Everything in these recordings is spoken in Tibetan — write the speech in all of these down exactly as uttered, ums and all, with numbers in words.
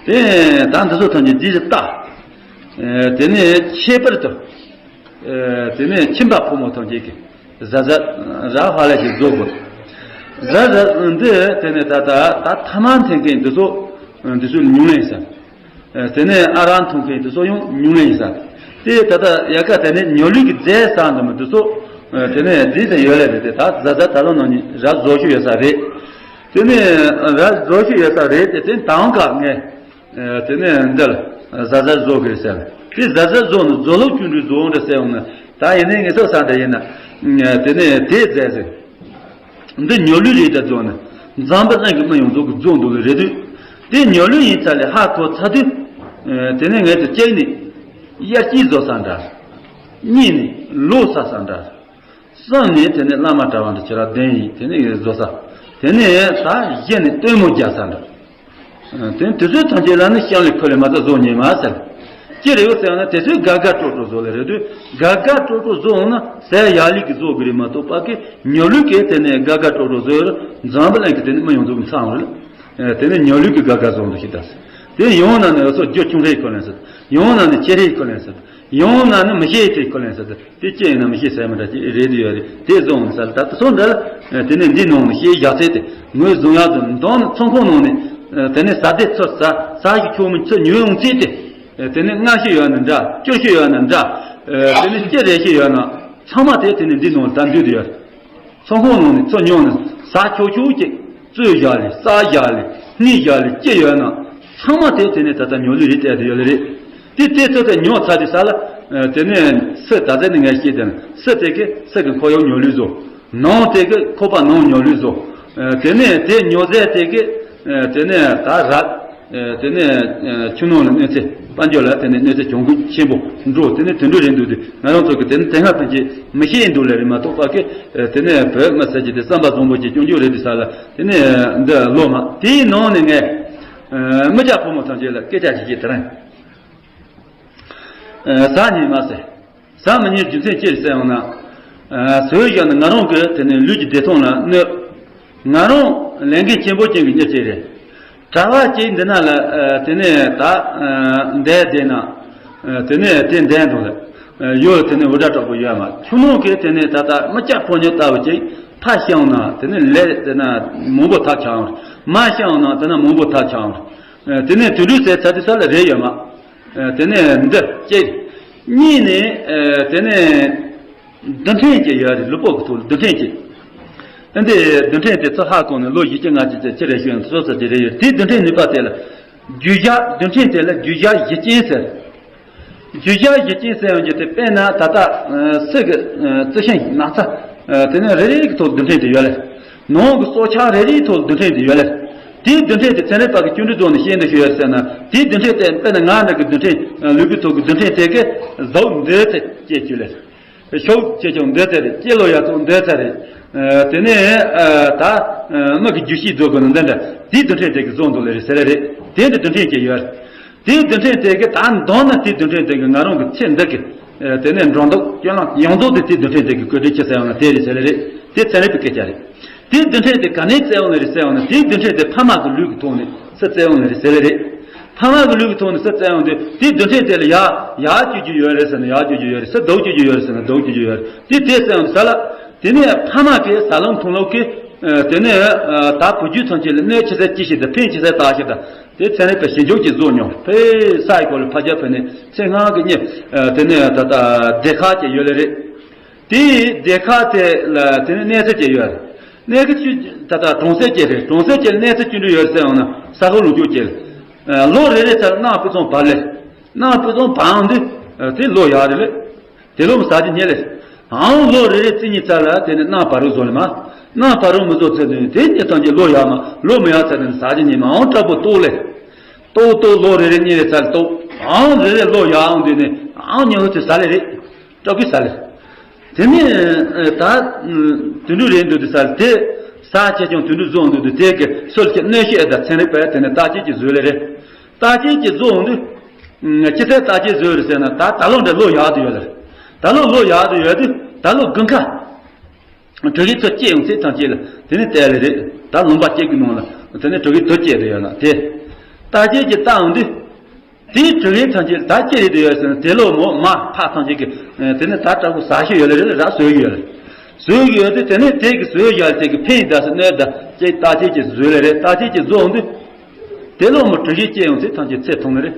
དེ་ད་འདི་ཚོ་ཐམས་ཅད་འདི་ཞིག་ལྟ། དེ་ནས་ཁྱད་པར་དུ། དེ་ནས་ཁྱིམ་པ་ཕོ་མོ་ཐམས་ཅད་ཀྱིས་གཟའ་གཟའ་ར་ཧ་ལས་ཤིག་བཟོ་དགོས། གཟའ་གཟའ་འདི་དེ་ནས་ད་ད་ད་ཐ་མག་འཐེན་མཁན་འདི་ཚོ་འདི་ཚོ་ཉུང་ཉུང་ཡིན་ས། དེ་ནས་ཨ་རག་འཐུང་མཁན་དེ་ཚོ་ཡང་ཉུང་ཉུང་ཡིན་ས། དེ་ད་ལྟ་ཡ་ག་དེ་ནས་ཉོ་ལུགས་ཀྱི་རྫས་ཟ་འདི་མོ་དེ་ཚོ་དེ་ནས་འདི་ཟེར་ཡོད་ལེ་རེད། དེ་ད་གཟའ་གཟའ་ད་ལོ་ནང་ནས་ར་བཟོ་ཤུགས་ཡོད་ས་རེད། དེ་ནས་ར་བཟོ་ཤུགས་ཡོད་ས་རེད། དེ་དེ་དང་ག་ངས་དེ་ནས་འདི་ལ་གཟའ་གཟའ་བཟོ་གི་རེད་ཟེར། དེ་གཟའ་གཟའ་བཟོ་ནི་བཟོ་ལུགས་ཅུང་འདྲ་བཟོ་འདྲ་ཟེར་ཡོང་ན། ད་ཡིན་ནའི་ངས་ཚོ་ས་འདྲ་ཡིན་ན་དེ་ནས་དེ་རྫས་ཟེར། འདི་ཉོ་ལུགས་རེད། ད་རྫོང་ནི་འཛམ་བུ་གླིང་གི་མི་ཡོངས་རྫོགས་ཀྱི་རྫོང་འདུག་ལེ་རེད་དུས། དེ་ཉོ་ལུགས་ཡིན་ཚ་ལས་ཧ་གོ་ཚ་དུས། དེ་ནས་ངས་དེ་གཅིག་ནི་དབྱར་སྐྱིད་བཟོ་ས་འདྲ། གཉིས་ནི་ལོ་ས་ས་འདྲ། གསུམ་ནི་དེ་ནས་བླ་མ་གྲྭ་བ་འདྲ་ཁྱེད་རང་བདེན་ཡིན་དེ་ནས་བཟོ་ས། དེ་ནས་ད་བཞི་ནི་སྟོན་མོ་རྒྱག་ས་འདྲ། དེ་དུས་ཚོད་ཐམས་ཅད་ལ་ནི་ཤམ་ལས་ཁོ་ལས་མ་ཚ་བཟོ་ཉན་མ་ཟེར། ཅི་རེད་ཟེར་ན་དེ་ཚོས་དགའ་དགའ་སྤྲོ་སྤྲོ་བཟོ་ལེ་རེད་དུས། དགའ་དགའ་སྤྲོ་སྤྲོ་བཟོ་འོང་ན་ཟས་ཡག་ལུགས་ཀྱི་བཟོ་དགོས་རེད་མ་གཏོགས་པ་གི་ཉོ་ལུགས་ཀྱི་དེ་ནས་དགའ་དགའ་སྤྲོ་སྤྲོ་བཟོ་ཡོད་རེད། འཛམ་བུ་གླིང་གི་དེ་ནི་མི་ཡོངས་རྫོགས་ཀྱི་མཚང་རེད། དེ་ནི་ཉོ་ལུགས་ཀྱི་དགའ་དགའ་བཟོ་འདུག་ཞིག་ད། དེ་ཡོང་ན་ནི་ཨ་སོ་རྒྱུ་ཆུང་རེད་ཁོ་ལན་ཟེར། ཡོང་ན་ནི་ཆེ་རེད་ཁོ་ལན་ཟེར། ཡོང་ན་ནི་མི་ཤེས་དེ་ཁོ་ལན་ཟེར། དེ་ཅི་ཡིན་ན་མི་ཤེས་ཟེར་མི་འདྲ་ཅི་རེད་དེ་ཡོད་རེད། དེ་བཟོ་འོང་ས་ལ་ད་ལྟ་སོང་འདྲ་ལ། དེ་ནས་འདི་ནང་ནས་ཤེས་རྒྱག་ཚད་དེ་ངོས་བཟུང་ཡག་དུ་འདོན་ཚོང་ཁང་ནང་ནས། དེ་ནས་ཟ་དེ་ཚོ་ཟ་ཟ་ཞིག་ཆོག་མི་ཚོ་ཉོས་ཡོང་ཚད་དེ། དེ་ནས་སྔ་ཤོས་ཡོད་ན་འདྲ་སྐྱོ་ཤོས་ཡོད་ན་འདྲ། དེ་ནས་སྐྱེ་རེ་ཤོས་ཡོད་ན་ཚང་མ་དེ་དེ་ནས་འདི་ནང་ལ་ད་འདུས་དེ་ཡོད། ཚོང་ཁང་ནང་ནས་ཚོ་ཉོ་ནས་ཟ་ཆོག་ཆོག་ཅིག་བཙོས་བཞག་ལས་ཟ་བཞག་ལས་སྣུས་བཞག་ལས་ཅི་ཡོད་ན་ཚང་མ་དེ་དེ་ནས་ད་ལྟ་ཉོ་ལུགས་རེད་བལྟས་དེ་ཡོད་ལེ་རེད། དེ་དེ་ཚོ་དེ་ཉོ་ཚར་དུས་ས་ལ། དེ་ནས་སུ་ད་ལྟ་ནས་ངས་བཤད་དེ་ན་སུ་དེ་གི་སུ་གི་ཁོར་ཡུག་ཉོ་ལུགས་བཟོ། ནང་དེ་གི་ཁོག་པ་ནང་ཉོ་ལུགས་བཟོ། དེ་ནས་དེ་ཉོ་ཟས་དེ་གི་དེ་ནས་ད་རག་དེ་ནས་ཆུ་ནང་ལ་གནོད་འཚེ་དཔལ་འབྱོར་ལ་དེ་ནས་གནོད་འཚེ་གྱོང་གུན་ཆེན་པོ་འགྲོ། དེ་ནས་དུད་འགྲོ་རེད་འདུག་དུས་ང་རང་ཚོ་གི་དེ་ནས་དེ་སྔ་ཕན་ཆད་མི་ཤེས་འདུག་ལེ་རེད་མ་གཏོགས་པ་གི། དེ་ནས་བོད་མི་སེར་གྱི་དེ་བསམ་པ་བཟང་པོ་ཅིག་སྐྱོང་རྒྱུ་རེད་དུས་ས་ལ་དེ་ནས་འདི་ལོ་མ་དེའི་ནང་ནས་ངས་མི་སྐྱ་ཕོ་མོ་ཐམས་ཅད་ལ་སྐད་ཆ་ཞིག་བཤད་དེ་རིང་། ཟ་ཉན་མ་ཟེར། ཟ་མི་ཉན་རྒྱུ་མཚན་ཅི་རེད་ཟེར་ཡོང་ན། ཟོས་བཞག་ན་ང་རང་གི་དེ་ནས་ལུས་ཀྱི་བདེ་ཐང་ལ་གནོད། ང་རང་ལས་འགན་ཆེན་པོ་ཅན་གྱི་མྱི་ཅིག་རེད། གྲྭ་བ་ཅིག་འདི་ན་ལ་དེ་ནས་ད་འདས་བསྡད་ན། དེ་ནས་དེ་འདས་འདུག་ལ། ཡོད་དེ་ནས་འུར་སྒྲ་དྲག་པོ་ཡོད་མ་ཆུ་ནང་གི་དེ་ནས་ད་ལྟ་མི་སྐྱ་ཕོ་ཉ་ལྟ་བུ་ཅིག་ཕ་ཤི་ཡོང་ན་དེ་ནས་ལས་དེ་ན་མང་པོ་ཐག་ཆགས་ཡོང་རེད། མ་ཤི་ཡོང་ན་དེ་ན་མང་པོ་ཐག་ཆགས་ཡོང་རེད། དེ་ནས་དུད་འགྲོའི་ཟས་ཚ་དུས་ས་ལ་རེད་ཡོད་མ། དེ་ནས་འདི་གཅིག་གཉིས་ནས་དེ་ནས་རྡུལ་ཕྲན་གཅིག་ཡོད་རེད། ལུས་པོ་གི་ཐོག་ལ་རྡུལ་ཕྲན་གཅིག་ཨ་འདི་རྡུལ་ཕྲན་དེ་ཚོ་ཧ་གོ་ནས་ལོ་བཞི་བཅུ་ལྔ་བཅུ་ཙམ་ཅི་རེད་ཤོད་ཡང་སོ་སོ་ཅི་རེད་ཡོད། དེའི་རྡུལ་ཕྲན་ནུས་པ་དེ་ལ་རྒྱུ་ཞག་རྡུལ་ཕྲན་དེ་ལ་རྒྱུ་ཞག་གཞི་ཅན་ཟེར། རྒྱུ་ཞག་གཞི་ཅན་ཟེར་ཡང་རྒྱུ་དེ་དཔེར་ན་ད་ལྟ་སུ་གི་རྩི་ཤིང་ན་ཚ་དེ་ནས་རེ་རེ་གི་ཐོག་རྡུལ་ཕྲན་དེ་ཡོད་ལེ། ནང་གི་སྲོག་ཆགས་རེ་རེའི་ཐོག་རྡུལ་ཕྲན་དེ་ཡོད་ལེ། དེའི་རྡུལ་ཕྲན་དེ་ཚན་རིག་པ་གི་ཅུང་འདྲི་རྫོགས་ནས་ཤེས་འདི་ཤོད་ཡོད་ཟེར་ན། དེའི་རྡུལ་ཕྲན་དེ་དཔེར་ན་ང་འདྲ་གི་རྡུལ་ཕྲན་ལུས་པོའི་ཐོག་གི་རྡུལ་ཕྲན་དེ་གི་ཟོག་འདོད་ཚེ་སྐྱེ་རྒྱུ་ལེ། ཤོག་ཅེས་ཀྱང་འདོད་ཚེ་རེད། སྐྱེ་ལོ་ཡ་ཚོ་འདོད་ཚེ་རེད། དེ་ནས་ད་མི་གི་རྒྱུ་ཤེས་རྫོགས་དགོས་ན་འདི་འདྲ་དེའི་རྡུལ་ཕྲན་དེ་གི་རྫོགས་འདུག་ལེ་རེད་ཟེར་ལེ་རེད། དེ་འདི་རྡུལ་ཕྲན་གྱི་ཡོད་རེད། དེའི་རྡུལ་ཕྲན་དེ་གི་ད་འདོན་ན་དེའི་རྡུལ་ཕྲན་དེ་གི་ང་རང་གི་ཚེ་འདི་གི་དེ་ནས་འགྲོ་འདུག་སྤྱོད་ལམ་ཡོངས་རྫོགས་དེ་དེའི་རྡུལ་ཕྲན་དེ་གི་བཀོད་སྒྲིག་བྱེད་ས་ཡོང་ན་དེ་རེད་ཟེར་ལེ་རེད། དེ་ཚན་རིག་པའི་སྐད་ཆ་རེད། དེའི་རྡུལ་ཕྲན་དེ་ག་ནས་བཙལ་ཡོང་ནི་རེད་ཟེར་ཡོང་ན། དེའི་རྡུལ་ཕྲན་དེ་ཕ་མ་གི་ལུས་ཀྱི་ཐོག་ནས་སུ་བཙལ་ཡོང་ནི་རེད་ཟེར་ལེ་རེད། ཕ་མ་གི་ལུས་ཀྱི་ཐོག་ནས་སུ་བཙལ་ཡོང་དུས་དེའི་རྡུལ་ཕྲན་དེ་ལ་ཡར་ཡར་བཅུག་རྒྱུ་ཡོད་རེད་ཟེར་ན་ཡར་བཅུག་རྒྱུ་ཡོད་རེད། སུ་ལྡོག་བཅུག་རྒྱུ་ཡོད་རེད་ཟེར་ན་ལྡོག་བཅུག་རྒྱུ་ཡོད་རེད། དེ་དེ་བཙལ་ཡོང་དུས་ས་ལ། དེ་ནས་ཕ་མ་གིས་ཟ་ལོང་འཐུང་ལོང་གིས་དེ་ནས་ད་བུ་རྒྱུད་ཐམས་ཅད་ལ་གནོད་ཅི་ཟེར་ཅི་ཞིག་དང་ཕན་ཅི་ཟེར་ལྟ་ཞིག་དང་དེ་ཚན་རིག་པའི་ཞིབ་འཇུག་ཅིག་བཟོ་མྱོང་། ཕེ་ས་ཡི་སྐོར་ལ་ཕ་རྒྱལ་བོད་ནས་ཚེ་སྔ་གི་གཉེན་དེ་ནས་ད་ལྟ་སྡེ་ཁག་ཅིག་ཡོད་ལེ་རེད། དེའི་སྡེ་ཁག་དེ་ལ་དེ་ནས་གནས་ཚུལ་ཅིག་ཡོད་རེད། གནས་ཚུལ་ཅིག་ད་ལྟ་གྲོང་གསེབ་ཅིག་རེད། གྲོང་གསེབ་ཅིག་ལ་གནས་ཚུལ་ཅི་འདྲ་ཡོད་རེད་ཟེར་ཡོང་ན་ས་ཁུལ་ལུང་ཕྱོགས་ཅིག་ལ། ལོ་རེ་རེ་ཚར་གནམ་དཔེ་མཚོན་བབས་ལེ། གནམ་དཔེ་མཚོན་བབས་འོང་དུས་དེ་ལོ་ཡག་རེད་ལེ། དེ་ལོ་མི་ཟ་རྒྱུ་རྙེད་ལེ། ཨང་ལོ་རེ་རེ་རྩི་གཉིས་ཚར་ལ་དེ་ནས་གནམ་བབས་རོགས་བཟོ་ལེ་མ། གནམ་བབས་རོགས་མི་བཟོ་ཚེ་དུས་དེ་གཉིས་ཐམས་ཅད་ལོ་ཡག་མ་ལོ་མི་ཡག་ཚར་དེ་ནས་ཟ་རྒྱུ་རྙེད་མ། ཨང་དྲག་པོ་ལྟོགས་ལེ། ལྟོགས་ལྟོགས་ལོ་རེ་རེ་གཉིས་རེ་ཚར་ལྟོགས། ཨང་རེ་རེ་ལོ་ཡག་འོང་དུས་ནས་ཨང་ཉི་ཧོ་ཚོས་ཟ་ལེ་རེད། སྐྲག་པས་ཟ་ལེ། དེ་ནས་ད་དུད་འགྲོ་རེད་འདུག་དུས་ས་དེ་ཟ་བྱས་ཀྱང་དུད་འགྲོ་བཟོ་འདུག་དུས་དེ་གི་སྲོལ་གྱི་གནོད་བྱེད་དང་ཚན་རིག་པས་དེ་ནས་བརྟག་དཔྱད་ཅིག་བཟོས་ལེ་རེད། བརྟག་དཔྱད་ཅིག་བཟོ་འོང་དུས། ཅི་ཚད་བརྟག་དཔྱད་བཟོས་རེད་ཟེར་ན་ད་ད་ལོ་འདྲ་ལོ་ཡག་དུ་ཡོད་ལེ་རེད། ད་ལོ་ལོ་ཡག་དུ་ཡོད་དུས་ད་ལོ་དགུན་ཁ། དྲུག་གི་ཚོད་སྐྱེས་ཡོང་ཚེ་ཐམས་ཅད་ལ་དེ་ནས་བལྟས་ལེ་རེད། ད་ལུང་པ་སྐྱེ་གི་ནང་ལ་དེ་ནས་དྲུག་གི་དུ་སྐྱེས་དུ་ཡོད་ལ་དེ། རྟགས་ཅན་གྱི་རྟགས་འོང་དུས། དེའི་དྲི་བའི་ཐམས་ཅད་ད་ཅི་རེད་དུ་ཡོད་ཟེར་ན། དེ་ལོ་མོ་མ་ཕ་ཐམས་ཅད་ཀྱི་དེ་ནི་ད་དྲག་པོ་ཟ་ཤེས་ཡོད་ལེ་རེད། ར་བཟོས་ཡོད་ལེ། བཟོས་ཡོད་དུས་དེ་ནི་དེ་གི་བཟོས་ཡོད་ལེ། དེ་གི་ཕན་ཡིན་ད་ཟེར་གནོད་ད་ཅེས་རྟགས་ཅན་གྱི་བཟོས་ལེ་རེད། རྟགས་ཅན་གྱི་བཟོ་འོང་དུས། དེ་ལོ་མོ་དྲི་བའི་སྐྱེ་ཡོང་ཚེ་ཐམས་ཅད་ཚེ་ཐུང་ནི་རེད།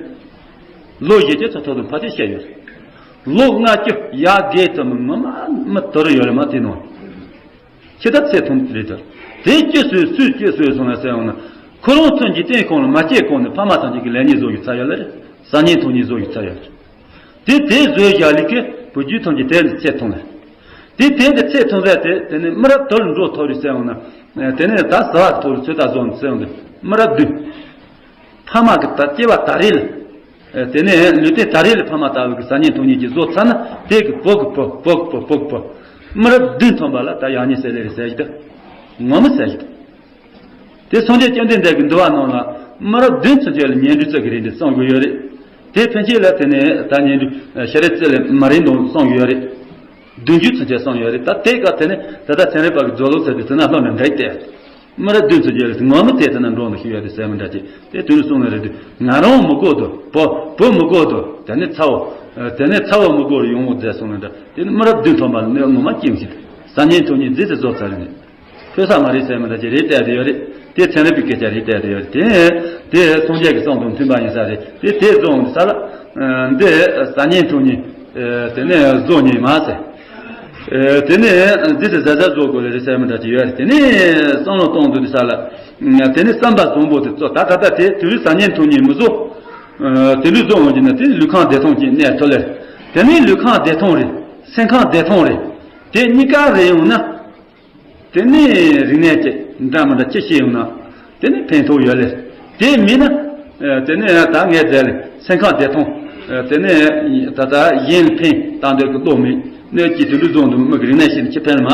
ལོ་བཞི་བཅུ་ཚོ་ཐོག་ཏུ་ཕལ་ཆེར་བཤད་ཡོད་རེད། ལོ་ལྔ་བཅུ་ཡར་རྒས་ཙམ་ངོ་མ་མི་དོར་ཡོད་རེད་མ་དེ་ནང་། ཁྱེད་ད་ཚེ་ཐུང་རེད་དོ། དེ་སྐྱེ་སོས་སུས་སྐྱེ་སོས་སོང་ལ་ཟེར་ཡོང་ན། ཁོ་རང་ཚོན་གྱི་སྟེང་ཁོང་ལ་མ་སྐྱེས་གོང་ནས་ཕ་མ་ཐམས་ཅད་ཀྱི་ལས་ཉེས་བཟོ་ཡི་ཚར་ཡོད་ལ་རེད། ཟ་ཉེས་འཐུང་ཉེས་བཟོ་ཡི་ཚར་ཡོད་ལ་རེད། དེ་དེ་བཟོས་བཞག་ལི་ཀའི་བུ་རྒྱུད་ཐམས་ཅད་དེ་ནས་ཚེ་ཐུང་ལ། དེ་དེ་འདི་ཚེ་ཐུང་ཟེར་དེ་དེ་ནས་མི་རབས་དུར་འགྲོ་ཐོར་རེད་ཟེར་ཡོང་ན། དེ་ནས་ད་ཟ་བ་ཐོར་ཚོད་ད་བཟོ་ཟེར་ཡོང་དུས་མི་རབས་བདུན། ཕ་མ་གི་ད་སྐྱེ་བ་ད་རེས་ལ། དེ་ནས་ལུས་རྟེན་ད་རེས་ལ་ཕ་མ་ལྟ་བུ་གི་ཟ་ཉེས་འཐུང་ཉེས་ཀྱི་བཟོ་ཚར་ན། དེ་གི་བུ་གི་བུ་བུ་གི་བུ་བུ་གི་བུ། མི་རབས་བདུན་ཐོན་པ་ལ་ད་ཡང་ཉེས་སེལ་ལེ་རེད་ཟེར་གྱི་འདུག་ངོ་མི་ཟེར་གྱི་འདུག་དེ་སངས་རྒྱས་བཅོམ་ལྡན་འདས་ཀྱི་འདུལ་བ་ནང་ལ་མི་རབས་བདུན་ཚུན་ཆད་ལ་ཉལ་ཁྲི་བརྩི་གི་རེད་འདི་གསུང་གི་ཡོད་རེད། དེ་ཕན་ཆད་ལ་དེ་ནས་ད་ཉལ་ཁྲི་ཤ་རེ་བརྩི་ལེ་མ་རེད་འདུག་གསུང་གི་ཡོད་རེད། བདུན་ཅུ་ཚུན་ཆད་གསུངས་ཡོད་རེད། ད་དེ་ག་དེ་ནས་ད་ལྟ་ཚན་རིག་པ་གི་རྫོགས་ལུགས་ཟེར་དུས་དེ་ན་ལྷོ་ནས་འདྲ་སྟེ། མི་རབས་བདུན་ཚུན་ཆད་ངོ་མི་དེ་དེ་ན་འགྲོ་འདུག་ཤི་ཡོད་དེ་ཟེར་མི་འདྲ་ཅིག་དེ་དུས་ནས་གསུངས་ནས་རེད་དུས། ང་རང་མི་དགོས་དོ། བུ་བུ་མི་དགོས་དོ། དེ་ནས་ཚ་བོ། དེ་ནས་ཚ་བོ་མི་དགོས་ཡོང་བོ་མཛད་སོང་ནས་འདྲ། དེ་ནི་མི་རབས་བདུན་ཐོན་པ་ནི་ངོ་མ་སྐྱེ་མི་སྲིད། ཟ་ཉེས་འཐུང་ཉེས་རྫས་དེ་བཟོ་ཚར་ནས། ཕོད་ས་མ་རེད་ཟེར་མི་འདྲ་ཅིག་རེད་བལྟས་དེ་ཡོད་རེད། དེ་ཚན་རིག་པའི་སྐད་ཆ་རེད་བལྟས་དེ་ཡོད་རེད། དེ་དེ་སངས་རྒྱས་ཀྱི་གསུང་དང་མཐུན་པ་ཡིན་ས་རེད། དེ་དེ་བཟོ་འོང་ས་ལ། འདི་ཟ་ཉེས་འཐུང་ཉེས། དེ་ནས་བཟོ་ཉེས་མ་ཟེར། དེ་ནས་འདི་དེ་ཟ་ཟ་བཟོ་དགོས་ལེ་རེད་ཟེར་མི་འདྲ་ཅིག་ཡོད་རེད། དེ་ནས་བསམ་བློ་གཏོང་དུས་ས་ལ། དེ་ནས་བསམ་པ་བཟང་པོ་དེ་ཚོ་ད་ད་ལྟ་དེ་དུས་ཟ་ཉེས་འཐུང་ཉེས་མི་བཟོ། དེ་འདྲ་བཟོ་འོང་གྱི་ན་དེ་ལུས་ཁམས་བདེ་ཐང་ཅིག་གནས་ཐུབ་ལེ། དེ་ནས་ལུས་ཁམས་བདེ་ཐང་རེད། སེམས་ཁམས་བདེ་ཐང་རེད། དེ་གཉིས་ཀ་རེད་ཡོང་ན། དེ་ནས་རིག་གནས་ཀྱི་འདྲ་མི་འདྲ་ཅི་ཤེས་ཡོང་ན། དེ་ནས་ཕན་ཐོགས་ཡོད་ལེ། དེ་མིན་ན། དེ་ནས་ད་ངས་བསྡད་ལེ་སེམས་ཁམས་བདེ་ཐང་། དེ་ནས་ད་ལྟ་གཞན་ལ་ཕན་བཏང་འདོད་ཀྱི་བློ་མེད། གནོད་ཀྱི་དུད་འགྲོ་བཟུང་འདུག་མི་གི་རིག་གནས་ཤེས་ནས་ཅི་ཕན་མ།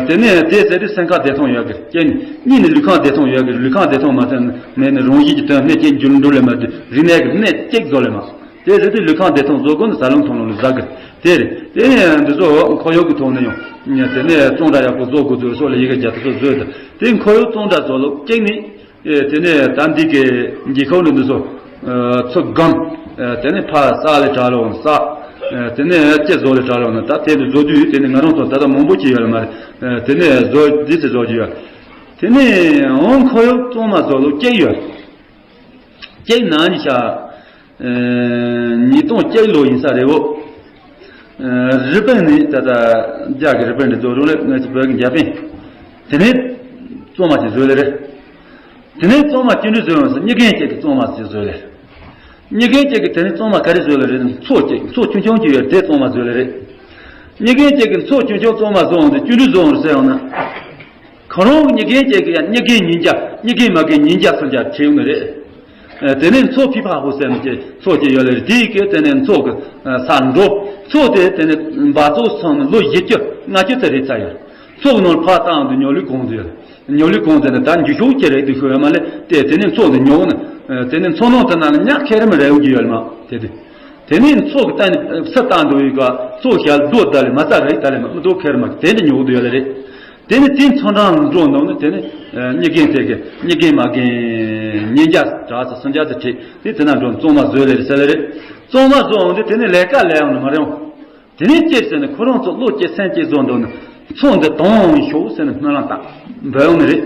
དེ་ནས་དེ་ཟེར་དུས་སེམས་ཁམས་བདེ་ཐང་ཡོད་གི་རྐྱེན་ནི། གཉིས་ནི་ལུས་ཁམས་བདེ་ཐང་ཡོད་གི། ལུས་ཁམས་བདེ་ཐང་མ་ཐོན་ནས་ནི་རང་བཞིན་གྱི་དོན་གནད་ཅན་རྒྱུ་འགྲུལ་ལེ་མ་དུས་རིག་གནས་ཀྱི་གནད་ཅིག་བཟོ་ལེ་མ། དེ་ཟེར་དུས་ལུས་ཁམས་བདེ་ཐང་བཟོ་དགོས་ནི་ཟ་ལུང་འཐུང་ལུང་ལ་ཟ་གི་དེ་རེད། དེ་ནས་འདི་ཚོ་ཁོར་ཡུག་གི་ཐོག་ནས་ཡང་དེ་ནས་གཙང་སྦྲ་ཡག་པོ་བཟོ་དགོས་ཚུལ་སོགས་ལ་ཡི་གེ་རྒྱ་དེ་ཚོ་བཟོས་ཏེ། དེ་ཁོར་ཡུག་གཙང་སྦྲ་བཟོ་ལུགས་གཅིག་ནི། དེ་ནས་ད་འདི་གི་འགྱིག་ཁུག་ནི་འདི་ཚོ་ཚུར་སྒམ། དེ་ནས་ཕར་ས་ལས་དྲག་ལོང་ས། དེ་ནས་ལྕེ་བཟོ་ལས་དྲག་ལོང་ན་ད་དེ་འདི་བཟོ་དུས་དེ་ནས་ང་རང་ཚོ་ད་ལྟ་མང་པོ་ཅིག་ཡོད་ལ་མ་རེད། དེ་ནས་བཟོ་འདི་ཚོ་བཟོ་རྒྱུ་ཡོད། དེ་ནས་འོང་ཁོར་ཡུག་གཙང་མ་བཟོ་ལུགས་གཅིག་ཡོད། གཅིག་ན་ནི་ཤ། ཉིས་སྟོང་གཅིག་ལོ་ཡིན་ས་རེད་བོ། རི་པིན་ནི་ད་ལྟ་རྒྱ་གི་རི་པིན་འདི་ཚོ་རུ་ལེ་ང་ཚོ་བོད་ཀྱི་རྒྱ་པིན། དེ་ནས་གཙང་མ་ཅིག་བཟོས་ལེ་རེད། དེ་ནས་གཙང་མ་ཅི་འདྲ་བཟོས་ཡོང་ཟེར་གཉིས་རྒན་གཅིག་གི་གཙང་མ་ཅིག་བཟོས་ལེ། གཉིས་རྒན་གཅིག་གི་དེ་ནས་གཙང་མ་ག་རེ་བཟོས་ལེ་རེད། མཚོ་གཅིག་མཚོ་ཆུང་ཆུང་ཅིག་ཡོད་དེ་གཙང་མ་བཟོས་ལེ་རེད། གཉིས་རྒན་གཅིག་གི་མཚོ་ཆུང་ཆུང་གཙང་མ་བཟོས་ཡོང་དེ་ཅི་འདྲ་བཟོས་ཡོང་ཟེར་ཡོང་ན། ཁོ་རང་གི་གཉིས་རྒན་གཅིག་གི་ཡང་གཉིས་རྒན་ཉིས་བརྒྱ་གཉིས་རྒན་མ་རྒན་ཉིས་བརྒྱ་སུམ་བརྒྱ་ཁྲིད་ཡོང་ནི་རེད། དེ་ནས་མཚོ་ཕི་ཕ་ཧུ་ཟེར་ནས་ཀྱི་མཚོ་ཅིག་ཡོད་ལེ་རེད། དེའི་སྐད་དེ་ནས་མཚོ་གི་ས་འགྲོ། མཚོ་དེ་དེ་ནས་འབག་བཙོག་སོང་ནས་ལོ་བཞི་བཅུ་ལྔ་བཅུ་དེ་རེད་ཚར་ཡོད། མཚོ་གི་ནང་ལ་ཕར་བཏང་དུས་ཉོ་ལུགས་གང་ཟེར། ཉོ་ལུགས་གང་ཟེར་ནས་ད་འགྱུར་ཤུགས་ཆེ་རེད་དུ་ཤོད་ཡོད་མ་ལེ་དེ་དེ་ནས་མཚོ་དེ་ཉོ་ནས་དེ་ནས་མཚོ་ནང་དེ་ན་ལ་ཉག་ཁེ་རེ་མི་རེ་འོང་གི་ཡོད་ལ་མ་དེ་དེ། དེ་ནས་མཚོ་གི་སྟེང་ནས་ས་བཏང་འདུག་ཡོད་ག་མཚོ་ཞལ་རྡོ་ད་ལེ་མ་ས་རེད་ད་ལེ་མ་མི་རྡོ་ཁེ་རེ་མ་དེ་འདྲ་ཉོ་གི་འདུག་ཡོད་ལེ་རེད། དེ་ནི་དེའི་མཚོ་འགྲམ་འགྲོ་འདུག་ནི་དེ་ནི་གཉིས་རྒན་དེ་གི་གཉིས་རྒན་མ་རྒན་ཉིས་བརྒྱ་དྲག་ཙམ་སུམ་བརྒྱ་ཙམ་ཁྲིད་དེ་དེ་ན་འགྲོ་གཙང་མ་བཟོས་ལེ་རེད་ཟེར་ལེ་རེད། གཙང་མ་བཟོ་འོང་དུས་དེ་ནི་ལས་ཀ་ལས་འོང་ནི་མ་རེད་འོང་། དེ་ནི་ཅི་ཟེར་ནི་ཁོ་རང་ཚོ་བློ་སྐྱེད་སེམས་སྐྱེད་བཟོ་འདུག་ནི་མཚོ་འདི་དྭངས་ཤོག་ཟེར་ནི་སྨོན་ལམ་བཏབ་འབོད་འོང་ནི་རེད།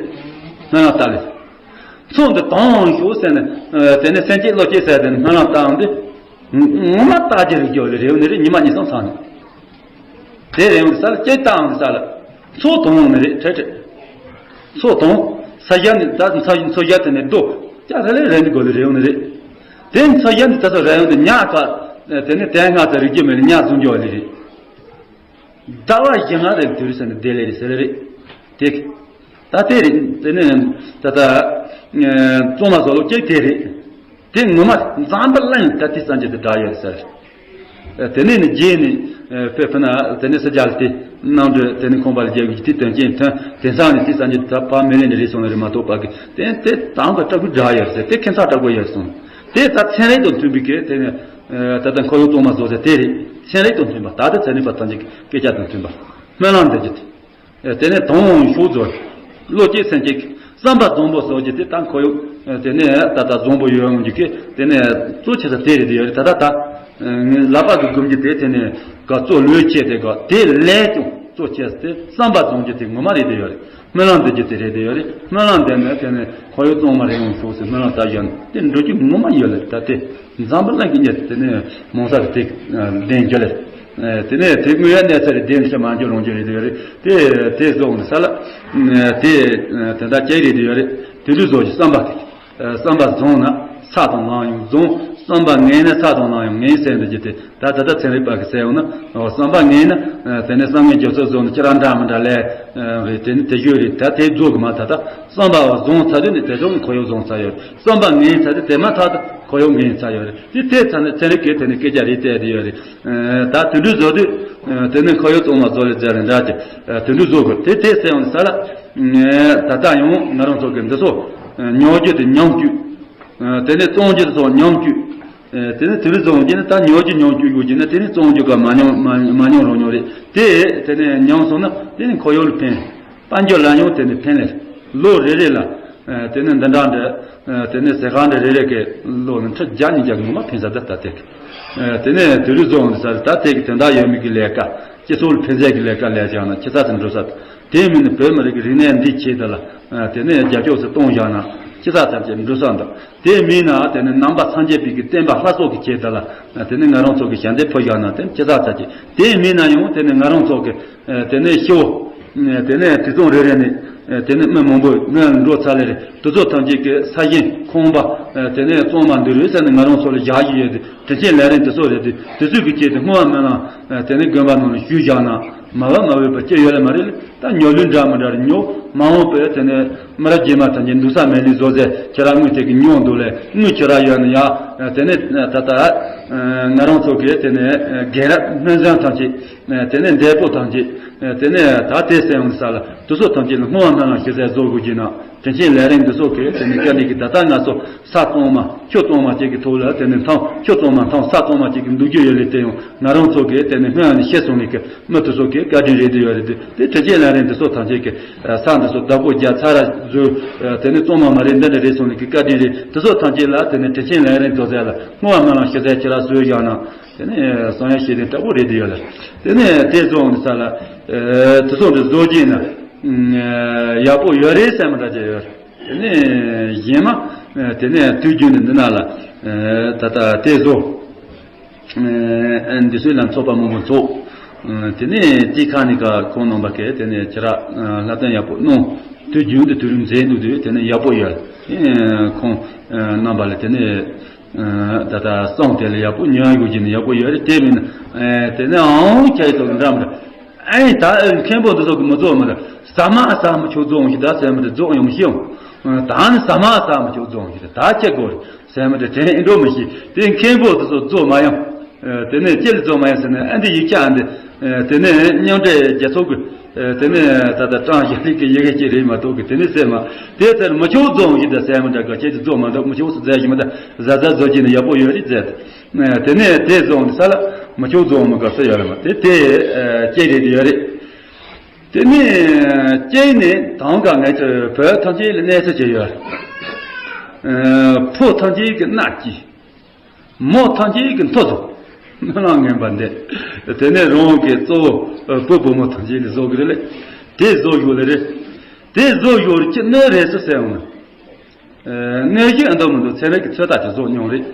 སྨོན་ལམ་བཏབ་ལེ། མཚོ་འདི་དྭངས་ཤོག་ཟེར་ནི་དེ་ནི་སེམས་བསྐྱེད་བློ་སྐྱེད་ཟེར་དེ་ནི་སྨོན་ལམ་བཏབ་འོང་དུས། ངོ་མ་རྟགས་ཅན་རིག་རྒྱུ་ལས་རེ་བ་ནི་རེད། ཉི་མ་ཉི་སང་ཚང་ནས། དེ་རེ་བ་ནི་ས་ལ་ལྕེ་བཏང་ས་ལ། མཚོ་དྭངས་ནི་རེད་ཁྲེ་ཁྲེ། མཚོ་དྭངས། ས་གཞན་ནི་ད་མཚོ་མཚོ་གཞན་དེ་ནས་རྡོ་ཅག་རེ་ལས་རེ་ནི་དགོས་ལས་རེ་བ་ནི་རེད། དེ་མཚོ་གཞན་དེ་ད་ཚོ་རེ་བ་ནི་ཉག་ག་དེ་ནི་དེ་སྔ་ཚ་རིག་རྒྱུ་མེད་ལ་ཉག་བཟུང་རྒྱུ་ལས་རེད། ཟླ་བ་བཞི་ལྔ་རེ་དུས་ཟེར་ནས་བསྡད་ལེ་རེད་ཟེར་ལེ་རེད། དེ། ད་དེ་རེད། དེ་ནས་ད་ལྟ་གཙང་མ་བཟོ་ལུགས་གཅིག་དེ་རེད། དེ་ངོ་མ་འཛམ་བུ་གླིང་ད་ལྟའི་སངས་རྒྱས་དེ་འདྲ་ཡོད་ཟེར། དེ་ནས་ནི་རྗེས་ནས་དཔེ་ཕུ་ན་དེ་ནས་ས་རྒྱ་ལ་དེ་གནང་འདོད་དེ་ནས་ཁོང་པ་ལ་རྒྱལ་བའི་དེ་དོན་རྐྱེན་ཐོན་དེང་སང་ནས་དེ་སངས་རྒྱས་དེ་ད་ཕ་མེ་ལེན་ནས་རེད་སོང་ནས་རེད་མ་གཏོགས་པ་གི་དེ་དེ་དང་ག་སྐྲག་པོ་འདྲ་ཡོད་ཟེར། དེ་ཁྱད་མཚར་སྐྲག་པོ་ཡོད་སོང་། དེ་ད་ཚན་རིག་དང་མཐུན་པའི་གི་དེ་ནས་ད་ལྟ་འཁོར་ཡུག་གཙང་མ་བཟོ་ཟེར་དེ་རེད། ཚན་རིག་དང་མཐུན་པ་ད་ལྟ་ཚན་རིག་པ་ཐམས་ཅད་ཀྱི་སྐད་ཆ་དང་མཐུན་པ་སྨོན་ལམ་འདེབས་རྒྱུ་དེ། དེ་ནས་དྭངས་ཤོག་ཟེར། བློ་སྐྱེད་སེམས་སྐྱེད་ཀྱི་ བསམ་པ་བཟང་པོ་བཟོ་རྒྱུ་དེ་ད་ཁོར་ཡུག་དེ་ནས་ད་ལྟ་བཟང་པོ་ཡོང་རྒྱུ་གི་དེ་ནས་གཙོ་ཆེ་ས་དེ་རེད་དེ་ཡོད་རེད། ད་ལྟ་ད་ལག་པ་གི་སྒོམ་རྒྱུ་དེ་དེ་ནས་ག་གཙོ་ལོས་ཆེ་དེ་ག་དེ་ལས་ཀྱང་གཙོ་ཆེ་ས་དེ་བསམ་པ་བཟང་རྒྱུ་དེ་ངོ་མ་རེད་དེ་ཡོད་རེད། སྨོན་ལམ་འདེབས་རྒྱུ་དེ་རེད་དེ་ཡོད་རེད། སྨོན་ལམ་འདེབས་ནས་དེ་ནས་ཁོར་ཡུག་གཙང་མ་རེ་ཡོང་ཆོག་ཟེར་སྨོན་ལམ་བཏབ་བཞག་ན་དེ་འགྲོ་རྒྱུ་ངོ་མ་ཡོད་རེད། ད་དེ་འཛམ་བུ་གླིང་གི་གཉེར་དེ་ནས་མང་ས་རེད་དེ་ལྡན་རྒྱུ་ལས། དེ་ནས་དེ་དངོས་ཡོད་གནས་ཚུལ་རེད། དེ་ནས་ཤི་མ་འགྱུར་རང་འགྱུར་རེད་དེ་རེད། དེ་དེ་སོང་ནས་ས་ལ་དེ་དེ་འདྲ་ཅིག་རེད་དེ་ཡོད་རེད། དེ་འདྲ་བཟོ་རྒྱུ་བསམ་པ་དེ་བསམ་པ་བཟང་ན་ས་དང་ལམ་ཡང་བཟང་། བསམ་པ་ངན་ན་ས་དང་ལམ་ཡང་ངན་ཟེར་འདུག་རྒྱུ་དེ་ད་ད་ལྟ་ཚན་རིག་པ་གི་ཟེར་ཡོང་ན་བསམ་པ་ངན་ན་དེ་ནས་བསམ་ངན་རྒྱུ་ཚོད་བཟོ་ནས་ཅི་ར་འདྲ་མི་འདྲ་ལས་རེད། དེ་ནི་དེ་བཞོས་རེད། ད་དེ་རྫོགས་གི་མ་ད་ལྟ་བསམ་པ་བཟང་ཚར་དུས་ནི་དེ་ཚོ་ཁོར་ཡུག་བཟང་ཚར་ཡོད་རེད། བསམ་པ་ངན་ཚར་དུས་དེ་མ་ཐག་ཏུ་ཁོར་ཡུག་ངན་ཚར་ཡོད་རེད། དེ་དེ་ཚར་ནས་ཚན་རིག་གིས་དེ་ནི་སྐད་ཆ་རེ་བལྟས་དེ་ཡོད་རེད། ད་དེ་འདྲ་བཟོ་དུས་དེ་ནི་ཁོར་ཡུག་གཙང་མ་བཟོ་ལས་མཛད་རེད་འདྲ་ཅིག་དེ་འདྲ་བཟོ་དགོས། དེ་དེ་ཟེར་ཡོང་ས་ལ་ད་ལྟ་ཡང་ང་རང་ཚོ་གི་འདི་ཚོ་ཉོ་རྒྱུ་དེ་ཉམས་བཅུག་དེ་ནས་གཙང་རྒྱུ་དེ་ཚོ་ཉམས་བཅུག་དེ་ནས་དེ་རིགས་བཟོ་འོང་རྒྱུ་ནི་ད་ཉོ་རྒྱུ་ཉམས་བཅུག་ཡོད་རྒྱུ་ནི་དེ་ནས་གཙང་རྒྱུ་ག་མ་ཉམས་མ་མ་ཉམས་རང་ཉམས་རེད། དེ་དེ་ནས་ཉམས་སོང་ན་དེ་ནས་ཁོར་ཡུག་ལ་ཕན། དཔལ་འབྱོར་ལ་ཡང་དེ་ནས་ཕན་ལས། ལོ་རེ་རེ་ལ་དེ་ནས་འདི་འདྲ་འདྲ་དེ་ནས་ཟས་ཁང་འདྲ་རེ་རེ་གི་ལོ་ནས་ཁྲི་བརྒྱ་ཉིས་བརྒྱ་གི་ངོ་མ་ཕན་ས་ད་ད་དེ་གི་དེ་ནས་དེ་རིགས་བཟོ་འོང་ས་ད་དེ་གི་དོན་དག་ཡོད་མེད་ཀྱི་ལས་ཀ་སྤྱི་ཚོགས་ལ་ཕན་ས་གི་ལས་ཀ་ལས་བྱུང་ན་ཁྱི་ས་ཚན་འགྲོ་ས་དེ་མིན་ནི་བོད་མི་རིགས་ཀྱི་རིག་གནས་འདི་ཆེད་དུ་ལ་དེ་ནས་རྒྱབ་སྐྱོར་སུ་གཏོང་བཞག་ན་ཁྱི་ས་ཚན་གྱི་འགྲོ་ས་འདུག་དེ་མིན་ན་དེ་ནི་ནང་པ་སངས་རྒྱས་པའི་གི་བསྟན་པ་ལྷ་སོགས་ཀྱི་ཆེད་དུ་ལ་དེ་ནི་ང་རང་ཚོ་གི་ཞལ་འདེབས་ཕུལ་བཞག་ན་དེ་ནི་ཅི་ཟག་ཚ་ཅིག་དེ་མིན་ན་ཡང་དེ་ནི་ང་རང་ཚོ་གི་དེ་ནི་ཤི་བོ་དེ་ནི་དུས་ཚོད་རེ་རེ་ནས་དེ་ནི་མི་མང་པོ་ནི་འགྲོ་ཚར་ལེ་རེད། དེ་ཚོ་ཐམས་ཅད་ཀྱི་ས་ཞིང་ཁང་པ་དེ་ནི་གཙང་མ་འདི་རེད་ཟེར་ནས་ང་རང་ཚོ་ལ་བཞག་གི་ཡོད་དེ་དྲིན་ཆེན་ལས་རིམ་དེ་ཚོ་རེད་དེ་དེ་ཚོ་གི་ཆེད་དུ་སྔོན་མ་མི་ལ་དེ་ནི་དགོན་པ་ནང་ལ་ཞུས་བཞག་ན། མ་བབ་མ་བབ་པ་སྐྱེ་ཡོད་ལ་མ་རེད། ད་ཉོ་ལུས་འདྲ་མི་འདྲ་རེད། ཉོ་མ་འོངས་པའི་དེ་ནས་མི་རབས་རྗེས་མ་ཐམས་ཅད་འདུག་ས་མེད་ལུས་བཟོ་ཟེར་ཁྱེད་རང་དངུལ་དེ་གི་ཉོ་འདུག་ལས་དངུལ་ཁྱེད་རང་ཡོད་ན་ཡ། དེ་ནས་ད་ལྟ་ང་རང་ཚོ་གི་དེ་ནས་རྒན་རབས་སྨན་བཟང་ཐམས་ཅད་དེ་ནས་འདས་པོ་ཐམས་ཅད་དེ་ནས་ད་དེ་སེམས་ས་ལ་དུ་སོ་ཐམས་ཅད་ལ་སྔོན་བ་སྨོན་ལམ་ཞུ་ཟེར་བཟོ་དགོས་ཀྱི་ན། དྲིན་ཆེན་ལས་རིམ་འདི་ཚོ་གི་དེ་ནི་བཀའ་དྲིན་གྱི་ད་ལྟ་ང་ཚོ་ས་གཙང་མ་ཆུ་གཙང་མ་ཅིག་གི་ཐོག་ལ་དེ་ནི་ཐང་ཆུ་གཙང་མ་ཐང་ས་གཙང་མ་ཅིག་གི་འདུག་རྒྱུ་ཡོད་ལས་དེ་ཡང་ང་རང་ཚོ་གི་དེ་ནི་སྔོན་ནས་ཤེས་སོང་ལས་ཀི་མི་དེ་ཚོ་གི་བཀའ་དྲིན་རེད་དེ་ཡོད་རེད་དེ་དེ་དྲིན་ཆེན་ལས་རིམ་འདི་ཚོ་ཐམས་ཅད་ཀྱི་ས་འདི་ཚོ་བདག་པོ་རྒྱ་ཚ་ར་བཟོས། དེ་ནི་གཙང་མ་མ་རེད་འདི་འདྲ་རེད་སོང་ལས་ཀི་བཀའ་དྲིན་རེད། དེ་ཚོ་ཐམས་ཅད་ལ་དེ་ནི་དྲིན་ཆེན་ལས་རིམ་བཟོ་ཟེར་ལ་སྔོན་བ་སྨོན་ལམ་ཞུ་ཟེར་ཁྱེད་ར་བཟོས་བཞག་ན། དེ་ནས་བསམ་ཡས་ཤེས་ལྡན་དྲག་པོ་རེད་དེ་ཡོད་ལ། དེ་ནས་དེ་བཟོ་འོང་ས་ལ་དེ་ཚོ་འདི་བཟོ་རྒྱུ་ན་ཡག་པོ་ཡོད་རེད་བསམ་པ་འདྲ་ཅིག་ཡོད། དེ་ནས་གཞན་མ་དེ་ནས་དུས་རྒྱུན་ནས་འདི་ན་ལ་ད་ལྟ་དེ་བཟོ་འདི་ཚོའི་ལ་ཚོགས་པ་མང་པོ་ཚོགས། དེ་ནས་དེ་ཁ་ནས་ཀ་ཁོང་རྣམ་པ་གས་དེ་ནས་ཁྱེད་ར་ལྷ་སྟོན་ཡག་པོ་གནང་། དུས་རྒྱུན་དུ་དུས་རིམ་མཛད་འདུག་དུས་དེ་ནས་ཡག་པོ་ཡོད། ཁོང་རྣམ་པ་ལ་དེ་ནས། ད་ལྟ་སོང་དེ་ལ་ཡག་པོ་ཉོ་ཡག་དགོས་ཀྱི་ནི་ཡག་པོ་ཡོད་རེད། དེ་མིན་ན་དེ་ནས་ཨང་ཁྱེད་ཚོ་འདྲ་མི་འདྲ་ཨེ་ད་མཁན་པོ་འདི་ཚོ་གི་མི་ཚོགས་མི་འདྲ་ཟ་མ་ཟ་མི་ཆོག་རྫོང་ཞིག་ད་ཟ་མི་འདྲ་རྫོགས་ཡོང་ཤི་ཡོང་། ད་ནི་ཟ་མ་ཟ་མི་ཆོག་རྫོང་ཞིག་ད་ཁྱེད་དགོས་རེད་ཟ་མི་འདྲ་དྲན་འགྲོ་མི་ཤེས། དེ་མཁན་པོ་འདི་ཚོ་རྫོགས་མ་ཡོང་། དེ་ནས་ཅི་ལ་རྫོགས་མ་ཡོང་ཟེར་ན་ཨ་འདི་ཡིག་ཆ་ཨ་འདི། དེ་ནས་མཉམ་འབྲེལ་རྒྱལ་ཚོགས་ཀྱི། དེ་ནས་ད་ལྟ་ཀྲང་ཞི་ལི་གི་ཡི་གེ་གཅིག་རེད་མ་གཏོགས་ཀྱི་དེ་ནས་སེ་མ། དེ་ཚེར་མི་ཆོག་རྫོང་ཞིག་དང་སེ་མ་འདྲ་ག་ཁྱེད་ཀྱི་རྫོང་མ་འདུག་མི་ཆོག་སུ་མཛད་ཞིག་མ་ད་གཟའ་གཟའ་བཟོ་གྱི་ནི་ཡག་པོ་ཡོད་རེད་མཛད། དེ་ནས་དེ་རྫོང་ནི་ས་ལ་མི་ཆོག་རྫོང་མི་དགའ་ས་ཡོད་རེད་མ་དེ་དེ་ཅེ་རེད་ཡོད་རེད། དེ་ནས་ཅེ་ནས་དང་ག་ངས་ཚོ་བོད་ཐམས་ཅད་ལ་གནས་ས་ཅེ་ཡོད། ཕོ་ཐམས་ཅད་ཀྱི་མནའ་སྐྱེས། མོ་ཐམས་ཅད་ཀྱི་མཐོ་བཟོ། སྨོན་ལམ་ངན་པ་འདི། དེ་ནས་རང་གི་གཙོ་བོ་བུ་བུ་མོ་ཐམས་ཅད་ལ་བཟོ་གི་རེད་ལེ། དེ་བཟོ་ཡོད་ལེ་རེད། དེ་བཟོ་ཡོད་ཀྱི་གནོད་རེད་ཟེར་ཟེར་འོང་ན། གནོད་གཞི་ཨ་འདོ་མི་འདུག་ཚན་རིག་གི་ཚོད་ལྟ་ཅིག་བཟོ་མྱོང་རེད།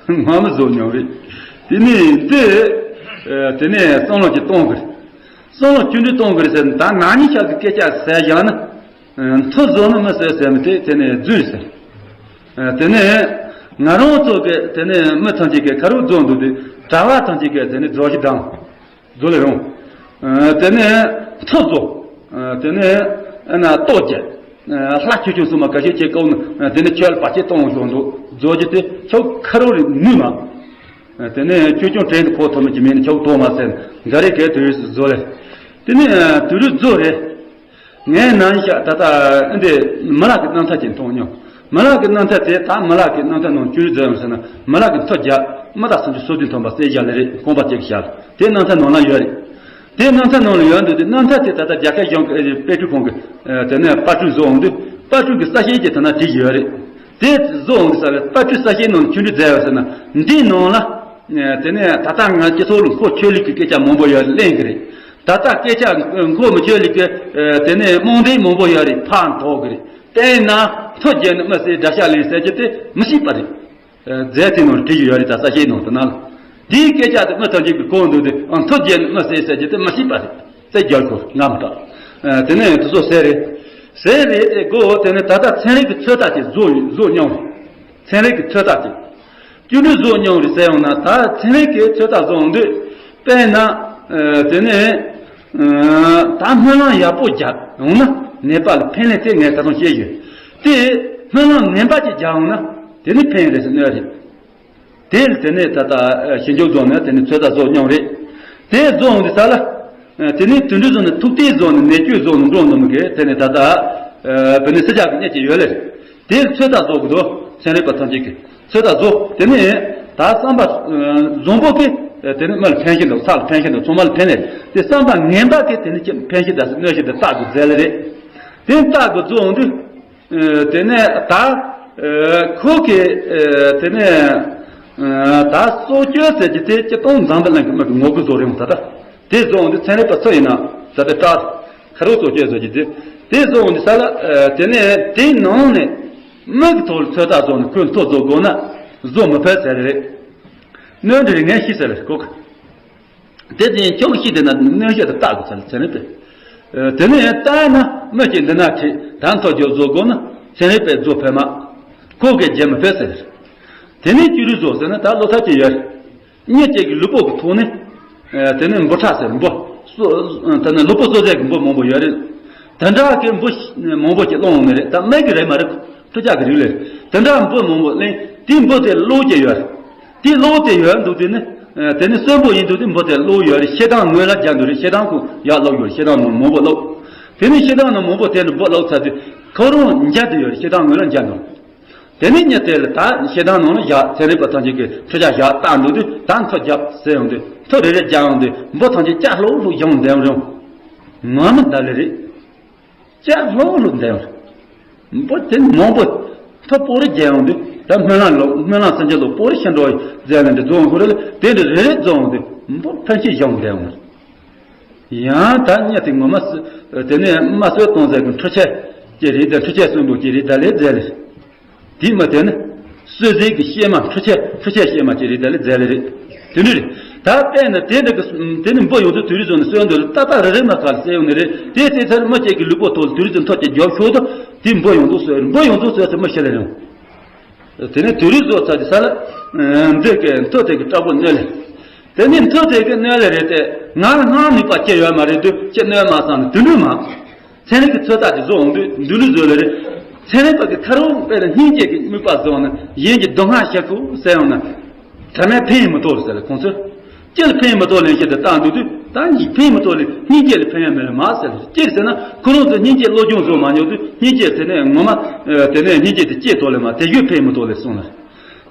ང་མི་བཟོ་མྱོང་རེད། དེ་ནས་འདི། དེ་ནས་བསམ་བློ་ཅིག་གཏོང་གི་རེད། བསམ་བློ་ཅི་འདྲ་གཏོང་གི་རེད་ཟེར་ན་ད་ང་གཉིས་ཆ་གི་སྐད་ཆ་ཟེར་བཞག་ན། མཐོ་བཟོ་ནི་མི་ཟེར་ཟེར་མི་དེ་དེ་ནས་རྫུན་ཟེར། དེ་ནས་ང་རང་ཚོ་གི་དེ་ནས་མི་ཐམས་ཅད་ཀྱི་ཁ་རུ་རྫོགས་འདུག་དུས་གྲྭ་བ་ཐམས་ཅད་ཀྱི་དེ་ནས་རྫོགས་ཀྱི་དང་། རྫོགས་ལས་རུང་། དེ་ནས་མཐོ་བཟོ། དེ་ནས་ན་ལྟོ་རྒྱས། ལྷ་ཆོས་སྐྱོང་སྲུང་མ་ག་ཤེད་ཅེས་བཀའ་ནི་དེ་ནས་ཁྱོད་ལ་བར་ཆད་གཏོང་བཞག་འདུག་རྫོགས་ཀྱི་དེ་ཁྱོད་ཁ་རུ་རེ་ནུས་མ། དེ་ནས་ཆོས་སྐྱོང་བྲན་དུ་ཁོ་ཐོབ་མི་ཀྱི་མིང་ནི་ཁྱོད་གཏོང་མ་ཟེར་འགའ་རེ་གས་དུས་སུ་རྫོགས་ལས། དེ་ནས་དུས་རུ་རྫོགས་རེད། ངས་ནང་ཤག་ད་ལྟ་འདི་མི་ལག་གི་རྣམ་ཐར་ཅིག་མཐོང་མྱོང་། མི་ལག་གི་རྣམ་ཐར་དེ་ད་མི་ལག་གི་རྣམ་ཐར་ནང་བཅུད་རྫོགས་ཡོང་ཟེར་ན་མི་ལག་གི་མཐོ་རྒྱ་མི་དག་སུམ་ཅུ་སོ་བདུན་ཐོན་པ་རྩེ་རྒྱ་ལ་རེད་ཁོང་པ་ཅིག་ཤར་དེ་རྣམ་ཐར་ནང་ལ་ཡོད་རེད། དེ་རྣམ་ཐར་ནང་ལ་ཡོད་འདུག་དེ་རྣམ་ཐར་དེ་ད་ལྟ་རྒྱ་སྐད་གཞུང་གི་དཔེ་སྐྲུན་ཁང་གི་དེ་ནས་པར་སྐྲུན་བཟོ་འོང་དུས་ དཔལ་སྤྲུལ་གྱི་གསལ་བཤད་ཀྱི་ཐོག་ན་བྲིས་ཡོད་རེད། དེ་བཟོ་འོང་གི་ས་ལ་དཔལ་སྤྲུལ་གསལ་བཤད་ནང་ཆོས་འབྲེལ་མཛད་པ་ཟེར་ན་འདིའི་ནང་ལ། དེ་ནས་ད་ལྟ་ང་སྤྱི་ཚོགས་ལ་ཁོ་ཆོས་ལུགས་ཀྱི་སྐད་ཆ་མང་པོ་ཡོད་གླེང་གི་རེད། ད་ལྟ་སྐད་ཆ་ཁོ་མི་ཆོས་ལུགས་ཀྱི་དེ་ནས་རྨོངས་དད་མང་པོ་ཡོད་རེད་ཕར་འཐོར་གི་རེད། དེས་ན་མཐུ་རྒྱལ་ནི་མི་ཟེར་དགྲ་ཤ་ལེན་ཟེར་རྒྱུ་དེ་མི་སྲིད་པ་རེད། མཛད་དེ་ནང་བྲིས་ཡོད་རེད། ད་གསལ་བཤད་ནང་དུ་ན་ལ། དེའི་སྐད་ཆ་དེ་མི་ཐམས་ཅད་ཀྱིས་གོ་འདུག་དེ་ཨང་མཐུ་རྒྱལ་ནི་མི་ཟེར་ཟེར་རྒྱུ་དེ་མི་སྲིད་པ་རེད། ཟེར་རྒྱལ་ཁོ་ང་མི་དྲག་དེ་ནས་དེ་ཚོ་ཟེར་རེད། ཟེར་རེད་དེ་གོ་དེ་ནས་ད་ལྟ་ཚན་རིག་གི་ཚོད་ལྟ་དེ་བཟོ་བཟོ་མྱོང་རེད། ཚན་རིག་གི་ཚོད་ལྟ་དེ། སྐྱོན་བྲལ་བཟོ་མྱོང་རེད་ཟེར་ཡོང་ན་ད་ཚན་རིག་གི་ཚོད་ལྟ་བཟོ་འོང་དུས། དཔེར་ན། དེ་ནས། ད་སྨོན་ལམ་ཡག་པོ་རྒྱག་ཡོང་ན་ནད་པ་ལ་ཕན་ལས་དེ་ངས་ད་དུང་བཤད་ཡོད། དེ་སྨོན་ལམ་ངན་པ་ཅིག་རྒྱག་ཡོང་ན་དེ་ནི་ཕན་རེད་ཟེར་གནོད་རེད། དེ་ལ་དེ་ནས་ད་ལྟ་ཞིབ་འཇུག་བཟོ་ནས་དེ་ནས་ཚོད་ལྟ་བཟོ་མྱོང་རེད། དེ་བཟོ་འོང་དུས་ས་ལ། དེ་ནས་དུད་འགྲོ་བཟོ་ནས་ཐུག་ཏེ་བཟོ་ནས་ནད་བཅོས་བཟོ་ནས་འགྲོ་འདུག་མི་དགེ་དེ་ནས་ད་ལྟ། བི་ནི་སི་ཇག་གི་གནས་ཀྱི་ཡོད་ལེ། དེ་ཚོད་ལྟ་བཟོ་དགོས་འདུག་ཚན་རིག་པ་ཐམས་ཅད་ཀྱིས་ཚོད་ལྟ་བཟོ་དེ་ནས་ད་བསམ་པ། བཟང་པོ་གི། དེ་ནས་མི་ལ་ཕན་ཞིག་འདུག་ཚ་ལ་ཕན་ཞིག་འདུག་ཚང་མ་ལ་ཕན་ནས་དེ་བསམ་པ་ངན་པ་གི་དེ་ནས་ཅི་ཕན་ཞིག་དང་གནོད་ཞིག་དང་བརྟག་དགོས་རྫས་ལེ་རེད། དེ་བརྟག་དགོས་བཟོ་འོང་དུས། དེ་ནས་ད། ཁོ་གི། དེ་ནས། ད་སྲོག་གཅོད་ཟེར་གྱི་དེ་སྤྱིར་བཏང་འཛམ་བུ་གླིང་གི་མི་གི་ངོ་རྒོལ་བཟོ་རེད་མོ་ད་ལྟ། དེ་བཟོ་འོང་དུས་ཚན་རིག་པ་ཚོ་ཡིན་ན་ད་ལྟ་སྐྲག་ཁ་རོག་སྲོག་གཅོད་བཟོ་གྱི་དེ། དེ་བཟོ་འོང་དུས་ས་ལ། དེ་ནས་དེའི་ནང་ནས་མི་གི་ཐོག་ལ་ཚོད་ལྟ་བཟོ་ནས་ཁོའི་མཐོ་བཟོ་དགོས་ན་བཟོ་མི་ཕོད་ཟེར་རེད། གནོད་འདྲེ་རེད་ངས་ཤེས་ཟེར་རེད་ཁོ་གི། དེ་དེ་ཁྱོད་ཀྱིས་ཤེས་དེ་ན་གནོད་བྱེད་དུ་བཏགས་དགོས་ཚར་ཚན་རིག་པས། དེ་ནས་བལྟས་ན་མི་གཅིག་འདི་ན་ཁྲིད་ད་མཐོ་རྒྱུ་བཟོ་དགོས་ན་ཚན་རིག་པས་བཟོ་ཕོད་མ། ཁོ་གིས་བརྗེད་མི་ཕོད་ཟེར། དེ་ནས་སྐྱུ་རུ་བཟོ་ཟེར་ན་ད་བློ་ཐབས་ཅིག་ཡོད། མི་གཅིག་གི་ལུས་པོ་གི་ཐོག་ནས། དེ་ནས་འབུ་ཕྲ་ཟེར་འབུ། གསོ་དེ་ནས་ལུས་པོ་གསོ་རྫས་ཀྱི་འབུ་མང་པོ་ཡོད་རེད། དེ་འདྲ་གི་འབུ་མང་པོ་ཅིག་སློང་ཡོང་ནི་རེད་ད་མི་གི་རེད་མ་རེད། ཁྲི་ཆག་གི་རིགས་ལས། དེ་འདྲ་འབུ་མང་པོ་གླེང་དེའི་འབུ་དེ་ལོག་ཅིག་ཡོད། དེའི་ལོག་དེ་ཡོད་འདུག་དེ་ནི། དེ་ནི་གསོན་པོ་ཡིན་འདུག་དེ་འབུ་དེ་ལོག་ཡོད་རེད་ཤེལ་དང་ངོས་ལ་རྒྱག་འདུག་རེད་ཤེལ་དང་ཁོ་ཡར་ལོག་ཡོད་རེད་ཤེལ་དང་ནང་མང་པོ་ལོག་དེ་ནི་ཤེལ་དང་ནང་མང་པོ་དེ་ནི་འབུ་ལོག་ཚར་དུས་ཁོ་རང་འཇགས་དུ་ཡོད་རེད་ཤེལ་དང་ངོས་ལ་འཇགས་འདུག་དེ་ནི་ཉིན་དེ་ལ་ད་ཤེལ་དང་ནང་ལ་བཞག་ཚན་རིག་པ་ཐམས་ཅད་ཀྱིས་ཁྲི་ཆག་བཞག་བཏང་འདུག་དུས་ད་མཐོ་རྒྱབ་ཟེར་ཡོང་དུས་མཐོ་རེ་རེ་རྒྱག་ཡོང་དུས་འབུ་ཐམས་ཅད་སྐྲག་ལྷུག་ལྷུག་བཞོན་འདེམས་རུང་། ངོ་མི་འདའ་ལེ་རེད། སྐྲག་ལྷུག་ལྷུག་འདེམས་རུང་། འབུ་དེ་མང་པོ་མཐོ་པོ་རེ་རྒྱག་ཡོང་དུས་ད་སྨོན་ལམ་ལོ་སྨོན་ལམ་སེམས་ཅན་ལོ་པོ་རེ་ཤི་འགྲོ་ཟེར་ལེ་འདི་རྫོང་ཁོ་རེ་ལ་དེ་འདྲ་རེ་རེ་རྫོང་དུས་འབུ་ཕན་ཆད་བཞོན་འདེམས་རུང་། ཡང་ད་ཉིན་དེ་ངོ་མ་སུ་དེ་ནས་མ་གསོད་གཏོང་ཟེར་གི་འཕྲུལ་ཆས་ཀྱི་རིགས་དང་འཕྲུལ་ཆས་གསོན་པོ་ཀྱི་རིགས་ད་ལས་མཛད་ལེ། དེ་མ་དེ་ནི་གསོད་རྫས་ཀྱི་གཤེད་མ་འཕྲུལ་ཆས་འཕྲུལ་ཆས་གཤེད་མ་ཀྱི་རིགས་ད་ལས་མཛད་ལེ་རེད། དེ་འདྲ་རེད། ད་དཔེར་ན་དེ་འདྲ་གི་དེ་ནི་འབུ་ཡོངས་རྫོགས་དུས་རིགས་ཚོ་ནི་གསོན་དུ་ལ་ཏག་ཏག་རེ་རེ་མ་ག་ལ་གསལ་ཡོང་ནི་རེད་དེ་དེ་ཚར་མི་གཅིག་གི་ལུས་པོ་ཐོག་ལ་དུས་རིགས་ཚོ་འཐོར་གྱི་རྒྱོབ་ཤོག་ཏུ་དེ་འབུ་ཡོངས་རྫོགས་གསོད་འབུ་ཡོངས་རྫོགས་གསོད་ཚར་མི་ཤི་ལེ་རེད། དེ་ནས་དུས་རིགས་རྫོགས་ཚར་དུས་ས་ལ། འདི་གའི་མཐོ་དེ་གི་སྐྲག་པོ་གནོད་ལེ། དེ་ནས་མཐོ་དེ་གི་གནོད་ལེ་རེད་དེ་ང་ལ་སྔར་ནུས་པ་ཅི་ཡོད་མ་རེད་དུས་ཅི་གནོད་མ་བསམ་ནས་དུད་འགྲོ་མ། ཚན་རིག་གི་ཚོད་ལྟ་དེ་བཟོ་འོང་དུས་འདུལ་ལུགས་བཟོ་ལེ་རེད། ཚན་རིག་པ་གི་ཁ་རོག་དཔེ་ལ་སྙིང་རྗེ་གི་དམིགས་པ་བཟོ་ནས་གཞན་གྱི་སྡུག་བསྔལ་བཤད་ཁུ་ཟེར་ཡོང་ན། དྲ་མའི་ཕན་ཡོན་མི་ཐོགས་ཟེར་ལེ་ཁོང་ཚོས། ཅི་ལ་ཕན་མི་ཐོགས་ལེན་ཞེས་དེ་བཏང་འདུག་དུས་ད་ཉིད་ཕན་མི་ཐོགས་ལེ་སྙིང་རྗེ་ལ་ཕན་ཡོན་མེད་ལེ་མ་ཟེར་ལེ་ཅི་ཟེར་ན་ཁོ་རང་ཚོ་སྙིང་རྗེ་བློ་སྦྱོང་བཟོ་མ་མྱོང་དུས་སྙིང་རྗེ་དེ་ནས་ངོ་མ། དེ་ནས་སྙིང་རྗེ་དེ་ཅི་ཐོགས་ལེ་མ་དེ་ཡོད་ཕན་མི་ཐོགས་ལེ་གསུངས་ལེ།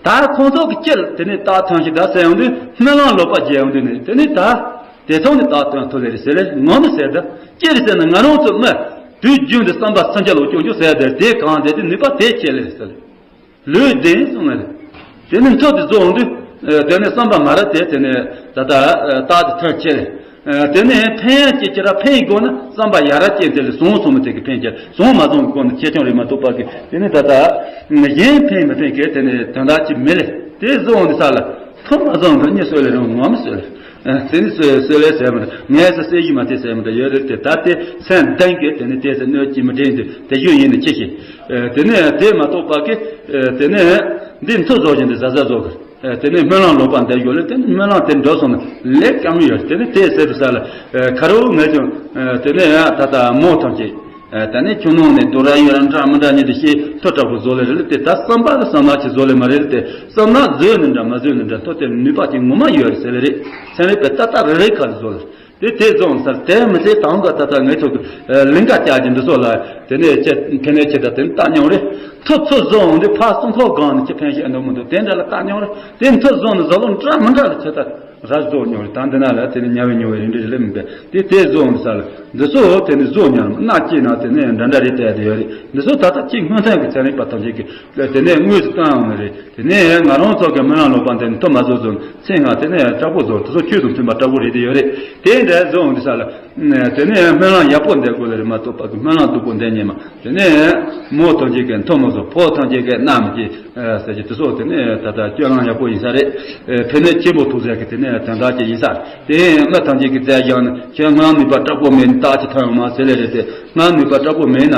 ད་ཁོང་ཚོ་གི་ཅི་ལ་དེ་ནས་རྟགས་ཐོན་ཞིག་ད་ཟེར་ཡོང་དུས་སྨོན་ལམ་ལོག་པ་རྒྱས་ཡོང་དུས་ནས་དེ་ནས་ད་དེ་ཚོ་ནས་རྟགས་ཐོན་ཐུབ་ལེ་རེད་ཟེར་ལེ་ངོ་མ་ཟེར་ད་ཅི་རེད་ཟེར་ན་ང་རང་ཚོ་མི་དུས་རྒྱུན་དུ་བསམ་པ་སངས་རྒྱས་ལ་སྐྱོང་རྒྱུ་ཟེར་དེ་དེ་གང་དེ་དེ་ནུས་པ་དེ་ཆེ་ལེ་ཟེར་ལེ། ལུས་ལྡན་གསུངས་ལ་རེད། དེ་ནི་མཐོ་དེ་བཟོ་འོང་དུས། དེ་ནི་བསམ་པ་མ་ར་དེ་དེ་ནི་ད་ལྟ་རྟགས་དེ་ཐོན་ཆེ་རེད། དེ་ནི་ཕན་ཡང་སྐྱེ་ཁྱེད་ར་ཕན་ཡིན་དགོས་ན་བསམ་པ་ཡ་ར་སྐྱེ་དེ་ལས་བཟང་སོང་མི་དེ་གི་ཕན་ཆེ་བཟང་མ་བཟང་གི་སྐོར་ནི་ཁྱེད་ཆུང་རེད་མ་གཏོགས་པ་གི་དེ་ནི་ད་ལྟ་གཞན་ཕན་མི་ཕན་གི་དེ་ནི་དོན་དག་ཅིག་མེད་ལེ་དེ་བཟོ་འོང་དུས་ས་ལ་ཐོབ་མ་བཟང་གི་གཉིད་སོས་ལེ་རང་ངོ་མི་སོས་ལེ། དེ་ནི་སོས་སོས་ལེ་ཟེར་མི་འདྲ་ངས་སོ་སེ་ཡི་མ་དེ་ཟེར་མི་འདྲ་ཡོད་རེད་དེ་ད་དེ་སེམས་ལྡན་གི་དེ་ནི་དེ་ཟེར་གནོད་ཀྱི་མི་དྲན་དུས་དེ་ཡོད་ཡིན་ནི་ཅི་ཞིག་དེ་ནས་དེ་མ་གཏོགས་པ་གི། དེ་ནས་འདི་མཐོ་བཟོ་བཞིན་དུ་གཟབ་གཟབ་བཟོ་དགོས། དེ་ནས་སྨོན་ལམ་ལོག་པ་འདི་ཡོད་ལ་དེ་ནས་སྨོན་ལམ་དེ་འགྲོ་སོང་ན་ལས་སྐམ་ཡོད་དེ་ནས་དེ་ཟེར་དུ་ས་ལ་ཁ་རོ་ངས་ཀྱང་དེ་ནས་ད་ལྟ་མོ་ཐམས་ཅད་དེ་ནས་ཁྱོད་ནང་ནས་རྡོ་ར་ཡོད་ར་འདྲ་མི་འདྲ་ཉིད་དུ་ཤེས་མཐོ་དྲག་པོ་བཟོ་ལེ་རེད་ལ་དེ་ད་བསམ་པ་ལ་བསམ་ན་ཅི་བཟོ་ལེ་མ་རེད་ལ་དེ་བསམ་ན་བཟོས་ནི་འདྲ་མ་བཟོས་ནི་འདྲ་མཐོ་དེ་ནུས་པ་ཅིག་ངོ་མ་ཡོད་རེད་ཟེར་ལེ་རེད་ཚན་རིག་པས་ཏག་ཏག་རེ་རེ་ཁ་ལ་བཟོ་ལེ། དེ་དེ་བཟོ་འོང་ས་དེ་མི་ཚེ་དང་ག་ད་ལྟ་ངས་ཐུག་ལིང་ག་བཅའ་གྱི་འདི་ཚོ་ལ་དེ་ནས་ཁྱེད་ཕན་ནས་ཁྱེད་ད་དེ་ནས་བཏགས་མྱོང་རེད། མཐུ་མཐུ་བཟོ་འོང་དུས་ཕར་སྲུང་འཁོར་སྒང་ནས་ཁྱེད་ཕན་ཞིག་ཨ་འདུག་མི་འདུག་དེ་འདྲ་ལ་བཏགས་མྱོང་རེད། དེ་མཐུ་བཟོ་ནས་བཟོ་ལོ་འདྲ་མི་འདྲ་ལ་ཁྱེད་ད་ ར་བཟོ་མྱོང་རེད། ད་འདི་ན་ལ་དེ་ནི་ཉལ་བའི་མྱོང་བའི་རིགས་འདྲ་ཞིག་སླེབས་མི་འདུག་དེ་དེ་བཟོ་འོང་ས་ལ་འདི་ཚོ་དེ་ནི་བཟོ་མྱོང་རྣ་སྐྱེས་ན་དེ་ནི་འདྲ་འདྲ་རེད་བལྟས་དེ་ཡོད་རེད། འདི་ཚོ་ད་ལྟ་གཅིག་སྔོན་ཐོན་གྱི་ཚན་རིག་པ་ཐམས་ཅད་ཀྱིས་དེ་ནི་དངོས་སུ་བཏོན་ཡོང་ནི་རེད། དེ་ནས་ང་རང་ཚོ་གི་སྨོན་ལམ་ལོག་པ་འདི་ནི་ཐོག་མ་བཟོ་ཚོ་ཚེ་སྔ་དེ་ནས་དྲག་པོ་བཟོ་དེ་ཚོ་ཆོས་དང་མཐུན་པ་དྲག་པོ་རེད་དེ་ཡོད་རེད། དེ་འདྲ་བཟོ་འོང་དུས་ས་ལ་དེ་ནས་སྨོན་ལམ་ཡག་པོ་འདེབས་དགོས་ལེ་རེད་མ་གཏོགས་པ་གི་སྨོན་ལམ་སྡུག་པོ་འདེབས་ཉན་མ། དེ་ནས་མོ་ཐམས་ཅད་ཀྱི་མཐོ་མོ་བཟོ་ཕོ་ཐམས་ཅད་ཀྱི་རྣམ་ཀྱི་ཟེར་གྱི་དེ་ཚོ་དེ་ནས་ད་ལྟ་སྤྱོད་ལམ་ཡག་པོ་ཡིན་ས་རེད། ཕན་ནུས་ཆེན་པོ་ཐོགས་ཟེར་གྱི་དེ་ནས་དོན་དག་ཅིག་ཡིན་ས་རེད། དེ་མི་ཐམས་ཅད་ཀྱི་རྩལ་སྦྱངས་ནས་ཁྱོད་སྔར་ནུས་པ་དྲག་པོ་མེད་ནས་རྟགས་ཅིག་ཐོན་ཡོང་མ་ཟེར་ལེ་རེད་དེ། སྔར་ནུས་པ་དྲག་པོ་མེད་ན་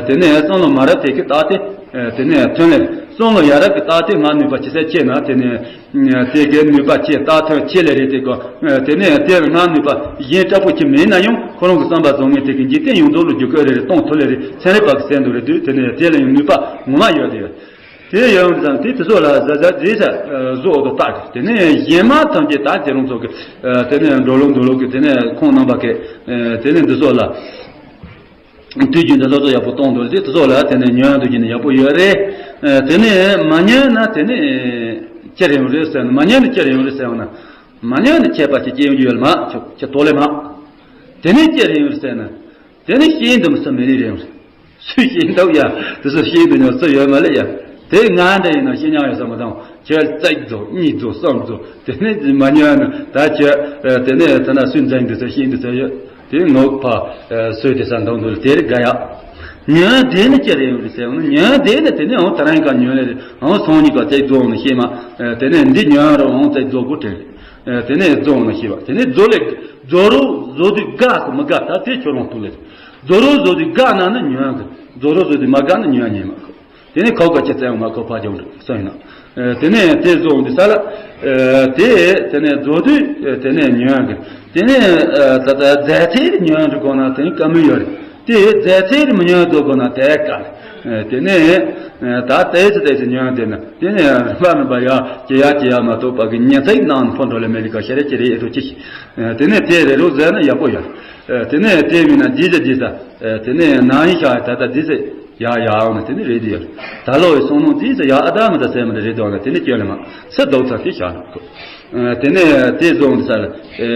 དེ་ནས་བསམ་བློ་མ་རབས་དེ་གི་རྟགས་དེ། དེ་ནས་ཐོན་ལེ། བསམ་བློ་ཡ་རབས་ཀྱི་རྟགས་དེ་སྔར་ནུས་པ་ཇེ་ཆེ་ཆེ་ན་དེ་ནས་དེ་གའི་ནུས་པ་ཆེ་རྟགས་ཐོན་ཆེ་ལེ་རེད་དེ་གོ། དེ་ནས་དེ་སྔར་ནུས་པ་གཞན་དྲག་པོ་ཅིག་མེད་ན་ཡང་ཁོ་རང་གི་བསམ་པ་བཟང་ངན་དེ་གི་འཇིག་རྟེན་ཡོངས་རྫོགས་ལ་རྒྱུ་སྐར་རེ་རེ་གཏོང་ཐུབ་ལེ་རེད། ཚན་རིག་པ་གི་ཟེར་འདུག་རེད་དུས་དེ་ནས་དེ་ལ་ཡང་ནུས་པ་ངོ་མ་ཡོད་དེ། དེ་ཡང་ཙང་དེ་དེ་ཚོ་ལ་གཟའ་གཟའ་རྗེས་ས་བཟོ་འོ་དོ་རྟགས་དེ་ནས་གཞན་མ་ཐམས་ཅད་ད་དེ་རང་ཚོ་གི་དེ་ནས་འགྲོ་ལུགས་འགྲོ་ལུགས་ཀྱི་དེ་ནས་ཁོང་རྣམ་པ་གི་དེ་ནས་འདི་ཚོ་ལ། དུས་རྒྱུན་དུ་སློབ་གསོ་ཡག་པོ་གཏོང་འདུག་དེ་དེ་ཚོ་ལ་དེ་ནས་ཉོན་དུ་རྒྱུན་ནས་ཡག་པོ་ཡོད་རེད། དེ་ནས་མ་ཉོན་ན་དེ་ནས་ཅི་རེད་ཡོང་རེད་ཟེར་ན། མ་ཉོན་ན་ཅི་རེད་ཡོང་རེད་ཟེར་ཡོང་ན། མ་ཉོན་ན་ཁྱད་པར་ཅི་སྐྱེ་ཡོང་རྒྱུ་ཡོད་མ། ཁྱོད་ཁྱོད་དོ་ལེ་མ། དེ་ནས་ཅི་རེད་ཡོང་རེད་ཟེར་ན། དེ་ནས་ཤེས་འདུམ་སུ་མི་རིགས་རེད་ཡོང་རེད། སུས་ཤེས་འདུག་ཡ། དེ་ཚོ་ཤེས་འདུག་ཉོ་སུ་ཡོད་མ་ལེ་ཡ། དེ་ང་འདྲ་ཡིན་ན་ཤེས་ཉག་ཡོད་ས་མ་དང་། ཁྱོད་རྩིས་རྫོགས་གཉིས་རྫོགས་གསུམ་རྫོགས་དེ་ནས་མ་ཉོ་ན་ད་ཁྱོད་དེ་ནས་ད་ན་སུས་འཛིན་འདུག་ས་ཤེས་འདུག་ས་ཡོད། དེ་ངོ་ཕ་སོས་དེ་ས་འདང་འདུག་དེ་རིགས་དགའ་ཡག་ཉོན་དེ་ནི་ཅི་རེད་ཡོང་རེད་ཟེར་ཡོང་ན། ཉོན་དེ་ནི་དེ་ནི་འོང་ད་རང་ག་ཉོན་ལེ་རེད། འོང་སོང་གཉིས་ཀ་རྩིས་རྫོགས་ནི་ཤེས་མ། དེ་ནས་འདི་ཉོན་རུང་འོང་རྩིས་རྫོགས་དགོས་དྲན། དེ་ནས་རྫོགས་ནི་ཤེས་པ། དེ་ནས་རྫོགས་ལེ་རྫོགས་རུ་རྫོགས་དུས་དགའ་སུ་མི་དགའ་ད་དེ་ཁྱོད་རང་ཐུག་ལེ། རྫོགས་རུ་རྫོགས་དུས་དགའ་ན་ནི་ཉོན་གི། རྫོགས་རུ་རྫོགས་དུས་མ་དགའ་ན་ཉོན་ཉན་མ་གི། དེ་ནས་ཁོ་ག་ཅི་བཙལ་ཡོང་མ་ཁོ་ཕ་ཅོང་རེད་སོང་ཡིན་ན། དེ་ནས་དེ་བཟོ་འོང་དུས་ས་ལ། དེ་དེ་ནས་རྫོགས་དུས་དེ་ནས་ཉོན་གི། དེ་ནས་ད་ལྟ་རྫས་ཚེ་ཉོན་རུ་དགོས་ན་དེ་ནས་དཀའ་མོ་ཡོད་རེད། དེ་རྫས་ཚེ་མི་ཉོན་རྫོགས་དགོས་ན་དེ་དཀའ་རེད། དེ་ནས་ད་ཏེ་ཚེ་ཏེ་ཚེ་ཉོན་དེ་ན་དེ་ནས་རིམ་པ་རིམ་པ་ཡ་ཇེ་ཡ་ཇེ་ཡ་མ་གཏོགས་པ་གི་ཉིན་ཚེག་ནང་ཕོ་འགྲོ་ལེ་མེ་ལི་ཀ་ཤ་རེ་ཅི་རེ་ཨེ་རུ་ཅི་ཞིག་དེ་ནས་དེ་རེ་རུ་ཟེར་ན་ཡག་པོ་ཡོད། དེ་ནས་དེ་མིན་ན་ཇི་ཟེར་ཇི་ཟེར། དེ་ནས་ནང་ཡིན་ཤག་ད་ལྟ་འདི་ཟེར་ཡ་ཡ་འོང་ན་དེ་ནི་རེད་དེ་ཡོད། ད་ལོ་ཡི་སོང་ནོ་འདི་ཟེར་ཡ་ཨ་ད་མི་ད་ཟེར་མི་ད་རེད་འོང་ན་དེ་ནི་སྐྱོན་ལ་མ་སེ་རྡོག་ཚ་དེ་ཤག་དེ་ནས་དེ་རྫོང་ས་ལ་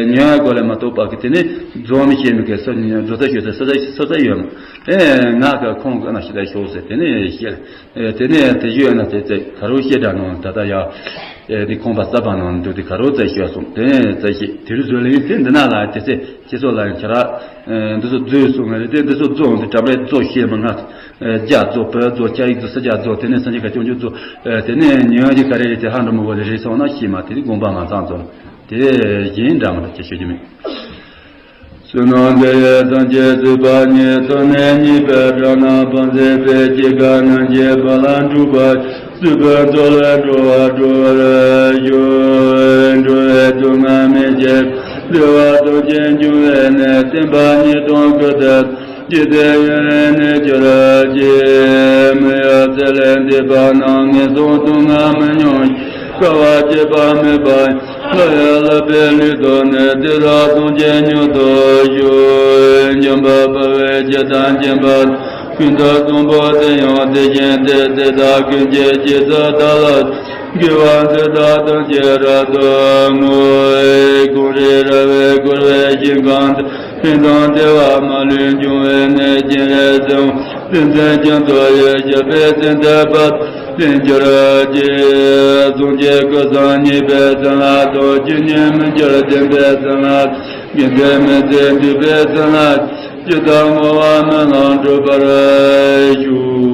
ཉོན་གོ་ལ་མ་གཏོགས་པ་གི་དེ་ནས་རྫོང་མི་ཤེས་མི་གི་སོ་རྫོང་ས་ཤོད་ས་ས་ས་ས་ཡོད་མ། དེ་ནས་ང་ག་ཁོང་གི་ན་ཤི་ད་ཤོག་ཟེར་དེ་ནས་ཤེས། དེ་ནས་དེ་ཡོད་ན་དེ་ཚེ་ག་རུ་ཤེས་འདྲ་ནང་ད་ལྟ་ཡ། དེ་ཁོང་པ་ས་པ་ནང་འདུག་དེ་ག་རུ་ཚེ་ཤོད་སོང་དེ་ནས་ཚེ་ཤེས་དེ་རུ་བཟོས་ལ་ཡིན་དེ་འདི་ན་ལ་དེ་ཚེ་ཁྱེད་ཚོ་ལ་ཡང་ཁྱེད་ར། འདི་ཚོ་རྫོས་སོང་ང་རེད་དེ་འདི་ཚོ་རྫོང་དེ་གྲབ་རེད་རྫོ་ཤེས་མ་ང་། རྒྱ་རྫོ་བོད་རྫོ་སྐྱ་ཡིག་རྫོ་ས་སྐྱ་རྫོ་དེ་ནས་སངས་རྒྱས་ཀ་སྐྱོང་རྒྱུ་རྫོ། དེ་ནས་ཉོན་གྱི་ག་རེ་རེད་དེ་ཧ་འགྲོ་མི་གོ་ལེ་རེད་སོང་ན་ཤེས་མ་དེ་རིགས་དགོངས་པ་མ་ཚང་ཚོ་ན། དེ་གཞན་འདྲ་མི་འདྲ་ཅི་ཤོད་ཀྱི་མེད། བསོད་ནམས་འདི་ཡིས་ཐམས་ཅད་གཟིགས་པ་ཉིད། ཐོབ་ནས་ཉེས་པའི་དགྲ་རྣམས་ཕམ་བྱས་པའི། སྐྱེ་རྒ་ན་འཆིའི་རྦ་རླབས་འཁྲུགས་པ། སྲིད་པའི་མཚོ་ལས་འགྲོ་བ་སྒྲོལ་བར་ཤོག་འགྲོ་བའི་སྡུག་བསྔལ་མི་བྱེད། བདེ་བ་ཐམས་ཅད་འབྱུང་བའི་གནས། བསྟན་པ་ཉིད་དང་ཀུན་ཏུ་ཇི་ལྟར་ཡོད་ནས་གྱུར་ཅིག་མི་གཡོ་ཚེ་ལས་འདས་པ་རྣམས། ངན་སོང་སྡུག་བསྔལ་མི་མྱོང་ཞིང་། དཀའ་བ་སྤྱད་པ་མེད་པ་ཡང་། སླར་ཡང་བསླབ་པའི་ལུས་ཐོབ་ནས། དེ་དག་ཐམས་ཅད་མྱུར་དུ་ཤོག་འཇོམས་པ་དཔའ་བོས་ཇི་ལྟར་མཁྱེན་པ། ཀུན་ཏུ་བཟང་པོ་དེ་ཡང་དེ་བཞིན་ཏེ། དེ་དག་ཀུན་གྱི་རྗེས་སུ་བདག་སློབ་ཅིང་། དགེ་བ་འདི་དག་ཐམས་ཅད་རབ་ཏུ་བསྔོ། གངས་རི་ར་བས་བསྐོར་བའི་ཞིང་ཁམས་སུ། ཕན་དང་བདེ་བ་མ་ལུས་འབྱུང་བའི་གནས། སྤྱན་རས་གཟིགས་དབང་སེམས་ཅན་ཀུན་ཏུ་ཡོད། ཞབས་པད་བརྟན་མཛད་པ་དེར་གྱུར་ཅིག་གསུང་གཅིག་སྐུ་གསུམ་གཉིས་པའི་བྱིན་རླབས་ཏེ། ཇི་སྙེད་མི་འགྱུར་བདེན་པའི་བྱིན་རླབས། དགེ་འདུན་མི་ཟད་འདུས་པའི་བྱིན་རླབས། ཇི་ལྟར་བསྔོ་བ་སྨོན་ལམ་འགྲུབ་པར་ཤོག